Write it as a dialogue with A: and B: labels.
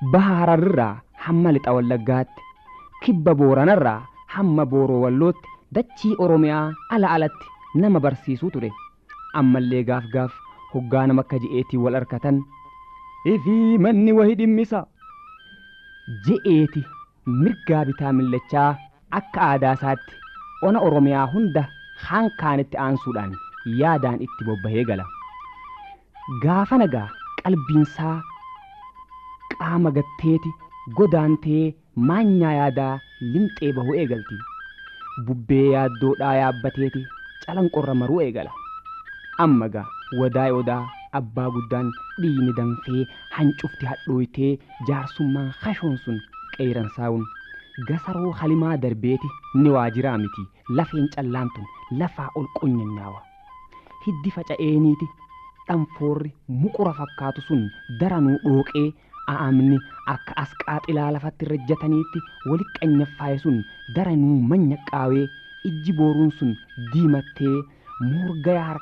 A: Baha Hararrirraa hamma Lixa Wallaggaatti, kibba Booranarraa hamma Booroo Wallootti dachii Oromiyaa ala alatti nama barsiisuu ture. Ammallee gaaf gaaf hoggaa nama akka je'eetiin wal arkatan ifii manni wahi dhimmisa je'eeti mirgaa bitaa millachaa akka aadaa isaatti ona Oromiyaa hunda hankaanitti aansuudhaan yaadaan itti bobbahee gala. Gaafa nagaa qalbiinsaa qaama gatteeti godaantee maanyaa yaadaa limxee bahuu eegalti. Bubbee yaaddoodhaa yaabbateeti calanqorra maruu eegala. Amma gaa wadaay odaa abbaa guddaan dhiigni danfee hancufti hadhooytee jaarsummaan hashoon sun qeeyransaa'uun gasaroo halimaa darbeeti ni waajiraa miti lafeen callaan tun lafaa ol qonyanyawa. Hiddi faca'eeniiti dhanfoorri muqura fakkaatu sun daranuu dhooqee a'amni akka asqaaxilaa lafatti rajjataniitti wali qanyaffaa'e sun daranuu manyaqqaawee ijji booruun sun diimattee moorgaya.